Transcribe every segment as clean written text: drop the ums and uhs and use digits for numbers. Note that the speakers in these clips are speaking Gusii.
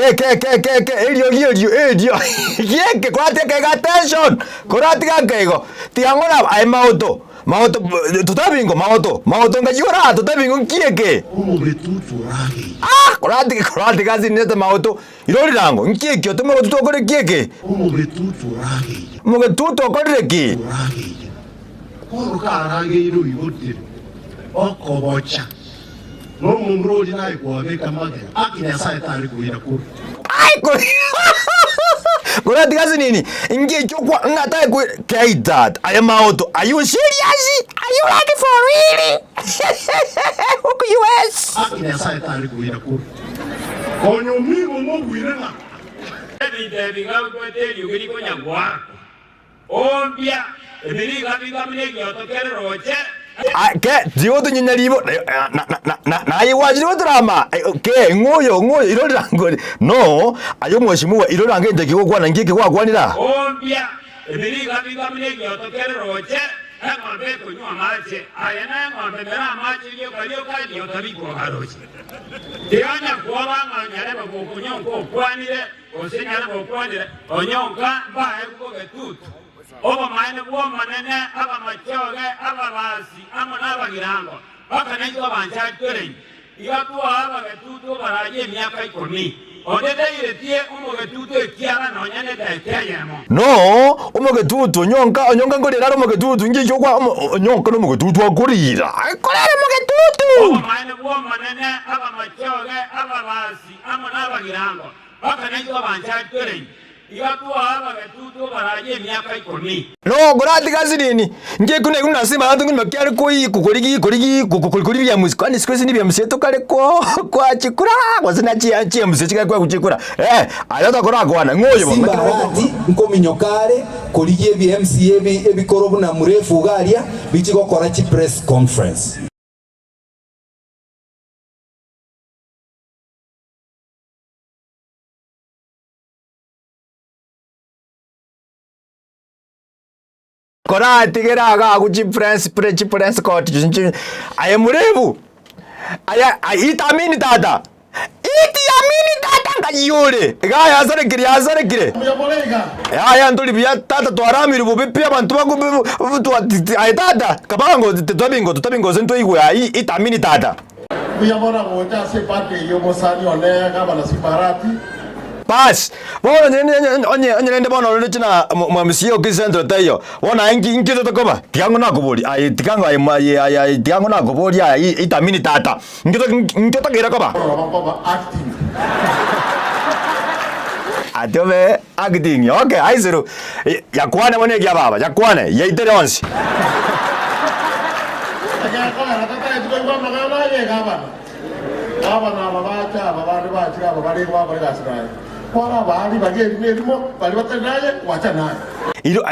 Ke ke ke ke ke eriogi erio erio gieke koratiga kaiga attention koratiga nkaigo tiga ng'ora aye maoto maoto totabingo maoto maoto ngaki ora totabingo nki eke Omogetutu orageire. Ah koratiga koratiga ase ninete maoto iro rirango nki ekio omogetutu okore ki eke Omogetutu orageire. Omogetutu okorire ki? Orageire. Bono karageire oigotire okobocha. Nomomura oria naye kwabeka magena, aki Nyasae tari koira korwa. Ai kore kore tiga sinini inki ekio kwa ng'a tari koira kei tata aye maoto are you serious are you like for really huku US. Aki Nyasae tari koira korwa. Konya omino omobuire ng'a. Ebinto ebi ngabibwate eriogi rikonya goakwa. Ombia ebiriga biga buna egioto kere rooche. Ke tigotunyunya ribo naye gwachire gotorama ke ng'o oyo ng'o oyo irorera ngori no aye omweshimiwa irorera ngento eke gokwana nki eke gwakwanire aa. Ombia ebiriga biga buna egioto kere rooche, eng'ombe ekonywa amache, aye neng'ombe mere amache rioka rioka rioto rikwoga rooche. Tionya kwoba ng'a onyarebe gokonywa nkokwanire. Gose nyare gokwanera onyonka mbaegwe bogetutu, obomaene bw'Omonene, abamachoge, ababasi, amo nabagirango, mpaka naintwe abanchari toreime. Iga twoa abagetutu oboraai emiaka ikomi, onde tairetie omogetutu ekiara nonya nedaika eyemo. No omogetutu onyonka, onyonka nkorira are omogetutu, inki ekio okwa omo onyonka nomogetutu akorira, akorera omogetutu. Obomaene bw'Omonene, abamachoge, ababasi, amo nabagirango, Mpaka naintwe abanchari toreime, iga twoa abagetutu oboraai emiaka ikomi. No koratiga ase nini, inche ekio naigure nase abanto ng'ina kiare koi korigi korigi kori biamusi kwani siku hizi ni biamusi tokare ko kwachikura gose na chia chiamusi chikare kwa gochikura eh aye otakorakwana ng'o oyo bono. Simba Arati nkominyoka are korigia ebi MCA ebikoro buna Murefu iga aria bichi gokora chi press conference. Koratigere agaku chipress pre chipress court chi aye murebu aye itamini tata itiamini tata nkai ore iga yasarekire yasarekire yaya ntori buya tata twaramirwe bobe pi abanto bago aye tata kabango titwabingo totwabingo gose ntoigwe ayio itamini tata. Mbuya mono gocha ase ebirthday y'omosani one Gavana Simbarati. Baas, bono onye onye onye rende bono oroche na mwa MCA o Kisii Central taiyo, bono aye nki nki totokoba? Tiga ng'o nakoboria aye tiga ng'o aye aye aye aye tiga ng'o nakoboria aye itamini tata, nki to nki otakeire koba? Bono bakoba acting. Ati obe acting, okay aisero, yakwane bono ekia baba, yakwane, yaitere onsi. Egekogera tataeti koigwa amang'ana aye gavana. Gavana aba bacha aba bande bachire aba bare igo bakora egasi naye. Kwarabaa ribaga erimo erimo baria batari naye gwacha naye. Iro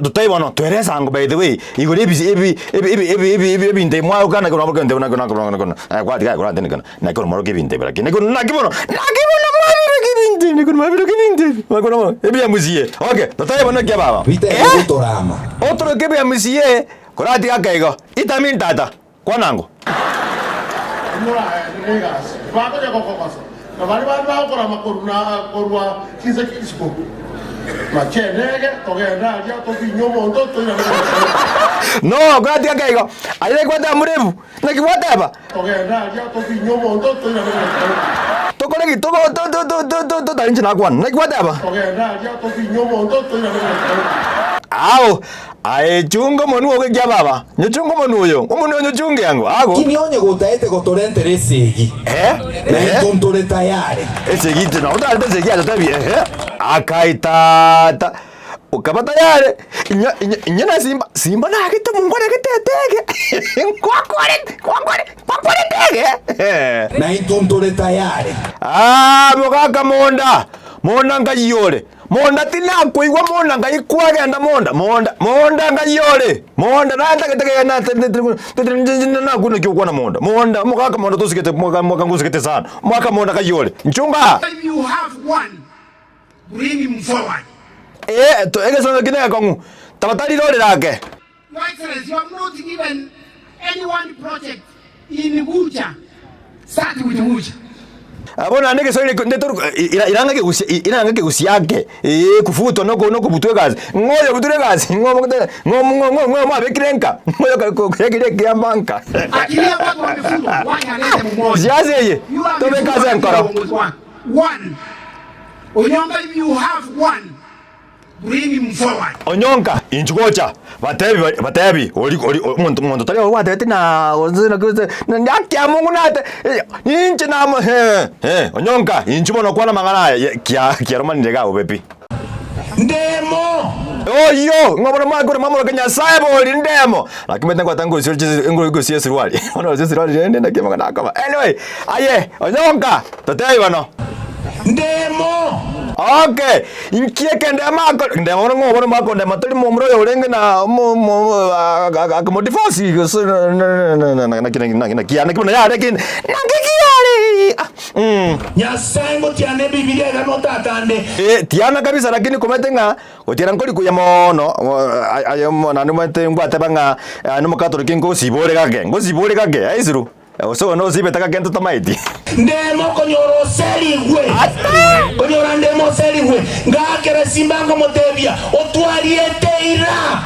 totai bono toeresa ango by the way igoro ebisi ebi ebi ebi ebi ebi ebi ebinto ebi mwagokana ekero mwabokente buna buna buna buna kwatiga aye korantene kana naki oro moroke ebinto ebi lakini naki naki bono naki bono mwabiroka ebinto ebi naki mwabiroka ebinto ebi naki bono ebiamusie okay totai bono ekia baba Bitebe eh gotorama. otoroke ebiamusie koratiga ake igo itamin tata Kwana ango. Moragenderere egasi, tibakonya gokogosa, na baria bande bagokorama korwa chinse chi'isiko. Machenege, togende aria, tofinye omonto, toirane gochia. No, koratiga ake igo. Aye naki gwateba morebu? Naki gwateba? Togende aria, tofinye omonto, toirane gochia. Tokore ki? Togo to to to to to totari inche nakwana. Naki gwateba? Togende aria, tofinye omonto, toirane gochia. Ao, Aye chunga omonwa oo ekia baba, nyochunge omonwa oyo, omonwa oyo nyochunge ango, ago. Lakini onye gotaete gotorentera esegi, Eh, na eh. intwe ntore tayare. Esegi intwe nabo totarete esegi aye totebie ehe. Akai tata, okaba tayare, inye inye inye na simba, simba nagete mongwarete etege, nkwakorete nkwakorete nkwakorete ege eh. Na intwe ntore tayare. Aah mogaka monda, monda nkai ore. Monda tinakoigwa monda ngai kwagenda monda monda monda ngai ore monda natagete nakuna ki okwana monda monda omogaka monda tosigete moga moga ngosigete sana omogaka monda ngai ore nchunga. If you have one, bring him forward. Ee to egesonso ekio negekong'u taba tari rori rake. Your Excellency, you have not given any one project in Gucha. Start with Gucha. Bono naende egeswahili ekio nde toru ira iranga ekegusia iranga ekegusia ake eeh kufutwa noko nokobutwa egasi, ng'o oyobuture egasi ng'o omogotera ng'o ng'o ng'o ng'o mwabekire nka ng'o oyo koyakire ekiamba nka. Achilia watu wamefutwa, wacha alete mmoja. Siasa eye Yule tobeke amefutwa ase katika enkoro. uongozi wake. One. Onyonka if you have one, bring him forward. Onyonka, inchuo gocha, batebi bari batebi ori ori omonto omonto tari ogwatebeti na gose naki gose haki ya Mungu nate inche namo eh eh Onyonka inchuo bono kwana amang'ana aya ye kia kiaromanire iga bobe pi. Ndemo. Oyio, ng'a bono mwakure mwamoroka Nyasae bori ndemo. Lakini omanyete ngwata ngosio chisi ngosia esuruari bono ngosia esuruari rende naki amang'ana akoba. Anyway, aye Onyonka, totebi bono. Ndemo. Okay, inki eke ndemo akore? Ndemo bono ng'o bono mwakondema tori momura oyo orenge na omo omo akamodivorce gose naki naki naki naki naki bono yare ki naki kiare ah mm. Nyasae ngotiana Ebibilia iga notatande. Eh, tiana kabisa lakini komanyete ng'a gotiana nkori kuya mono aye naende omanyete ngwateba ng'a nomokatoliki ngosibore gake ngosibore gake aisuru. Gose oyo nosibete gakento tamaeti. Ndemo konyora oserigwe, konyora ndemo oserigwe, ngaakera simba nkamotebia, Otwariete eira!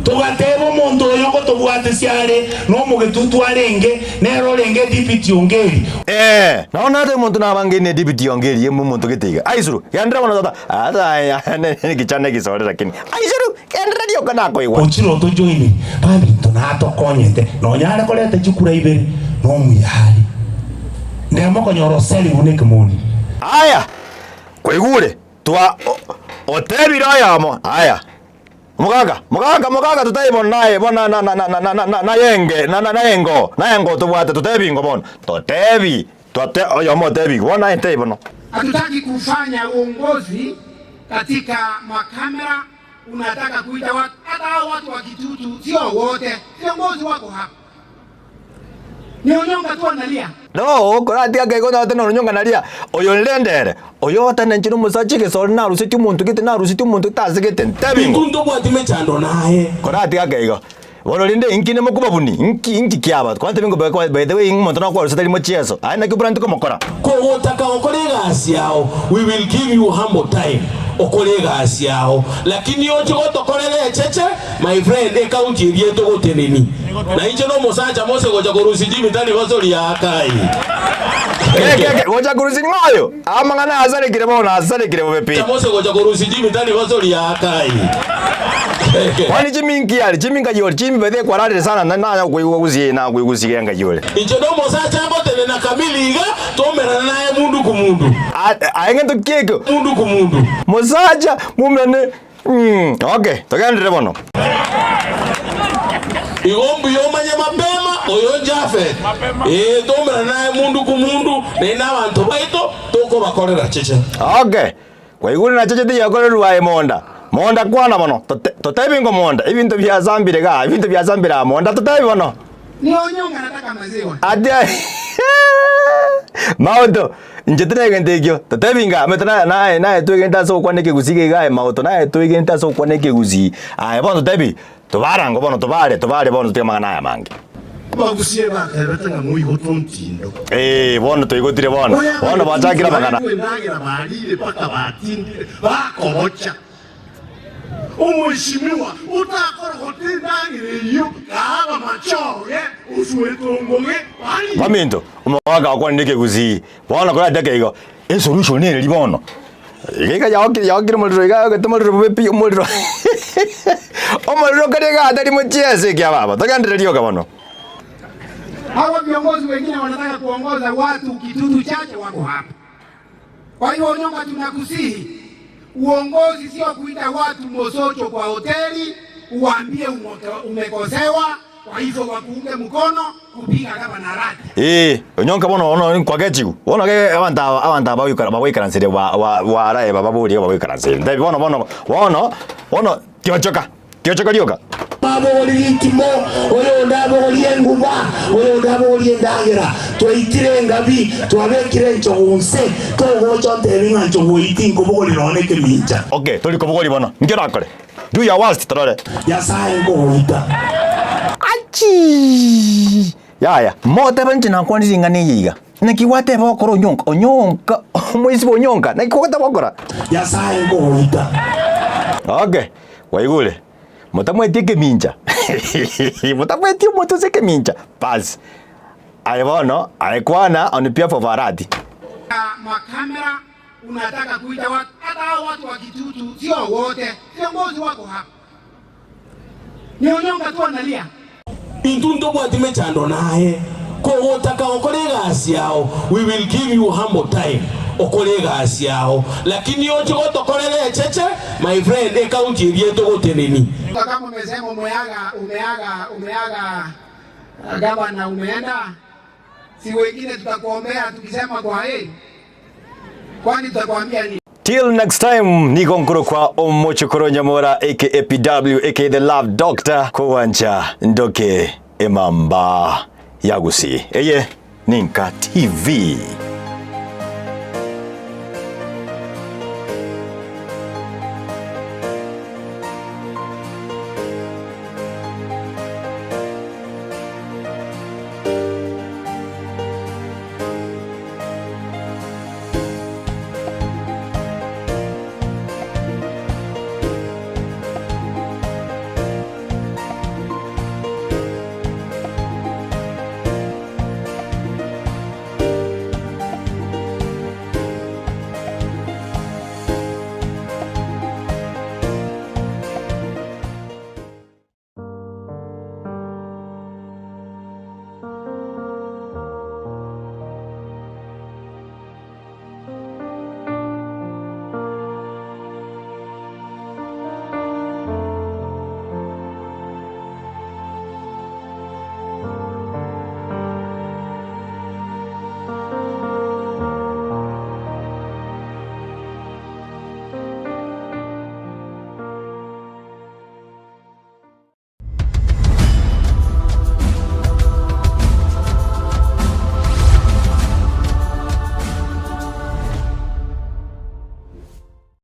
Togateba omonto oyo ngotobwatesia are nomogetutu arenge, nere orenge edipiti Ongeri. Ee, nao nate omonto nabangeine edipiti Ongeri ime omonto gete iga. Aisuru, genderera bono tata. Ata nekichana egisore lakini. Aisuru! Genderera rioka nakoigwa. Ochire otojoine, baminto natokonyete, nonya are koreta chikura ibere, nomuya are. Ndemo konyora oseri buna ekemoni. Aya, kwaigure, twa otebire oyomo, Aya, omogaka, mogaka, mogaka, totebi bono naye bono na na na na na na nayenge na na naye ngo, naye ngo tobwate, totebi ngo bono, totebi, twate oyomo otebi bono naye ntebi bono. Hatutaki kufanya uongozi katika makamera, unataka kuita watu, hata hao watu wa Kitutu sio wote, viongozi wako hapa ni Onyonka tu analia. No, koratiga kegwa onye otene Onyonka naria, oyo rende ere, oyo otenenchire omosacha egesore narusetie omonto gete narusetie omonto gete ase gete, ntebi Intwe ng'o? ntobwati mechando naye. Koratiga keigo. Bono rende inki nimokobabuni? Inki inki kiaba? Kwantebi ng'o by by the way omonto nakwarusete rimo chieso, aye naki oborante komokora? Kogotaka gokora egasi yao, we will give you ample time okore egasi yao, lakini oche gotokorera echeche, my friend, ecounty eria etogoteneni. Na inche nomosacha mose gocha korusia chimitani gosori akai. Geke gocha korusia ng'o oyo? Amang'ana asarekire bono asarekire bobe pi. Mose gocha korusia chimitani gosori akai. Kwani chiminki yare chiminka yore chimi by the way kwararire sana na nanya koigwa gusii nakoigwa genga yore. Inche nomosacha ngotenena kamili iga, tomerane naye mundu ku mundu. Aye ngento ki ekio? Mundu ku mundu. Mosacha mumerane mm okay togenderere bono. Igo mbuya omanye mapema oyo Jafet, ee, tomerane naye mundu ku mundu, naende abanto baito tokobakorera cheche. Okay. Kwaigure na cheche tiyakorerwa aye monda. Monda kwana bono, tote, totebi ngo monda, ebinto biasambire igaa, ebinto biasambire aa monda totebi bono. Ni Onyonka anataka maziwa. Ati Maoto, inche tinegente ekio, totebi ng'a omanyete naye naye naye twegente ase ogokwana ekegusii iga iga aye Maoto, naye twegente ase ogokwana ekegusii, aye bono totebi, tobarango bono tobare tobare bono totige amang'ana aya amange. Abagusie batebete ng'a moigote ontindo. Ee, bono toigotire bono, bono bachakire amang'ana. Baegwe endagera bariire mpaka batindire, bakobocha. Omoishimiwa otakorogota endagera eyio, kaaba machoge, osuete ongoge, bariire. Baminto, omogaka okwanire ekegusii, bono koratiake igo, esolution neri bono. Iga iga yaokire yaokire omorero iga yaogete omorero bobe pi omorero omorero karia iga atari mochiese ekia baba, togenderere rioka bono. Hawa viongozi wengine wanataka kuongoza watu kitutu chache wako hapa. Kwa hiyo Onyonka, tunakusihi uongozi sio kuita watu mosocho kwa hoteli uwaambie umekosewa, kwa hivyo wakuunge mkono kupiga kama na radi. Ee, Onyonka bono bono nkwagechigu bono ge abanto aba abanto aba bagoikara bagoikaranseria wa wa warae bababorie bagoikaranseria ntebi bono bono bono bono tiochoka tiochoka rioka. Abogorie ritimo, oyonde abogorie enguba, oyonde abogorie endagera. Twaitire engabi, twabekire enchogu nse, togocha ontebi ng'a nchogu eyio tinkobogoria nonya nekemincha. Okay, tori kobogoria bono, inki orakore? Do your worst torore. Nyasae nkogoita. Achii! Yaya, motebe inche nakwanire ring'ana eye iga. Naki gwateba gokora onyonka, onyonka, omoisia bw'onyonka, naki gwateba gokora? Nyasae ngogoita. Okay, kwaigure? Motamweti ekemincha, motamweti omotwe ase ekemincha, bas. Aye bono, aye kwana on behalf of Arati. Makamera unataka kuita watu, hata hao watu wa Kitutu sio wote, viongozi wako hapa ni Onyonka tu analia. Intwe ntobwati mechando naye, kogotaka gokora egasi yao, we will give you humble time okore egasi yao, lakini oche gotokorera echeche my friend ecounty eria etogoteneni. Kama umesema umeaga umeaga umeaga gavana umeenda, si wengine tutakuombea tukisema kwa heri, kwani tutakwambia nini? Till next time, nigo nkorokwa omochokoro Nyamora aka PW aka the Love Doctor kowancha ndoke emamba ya Gusii. Eye ninka TV.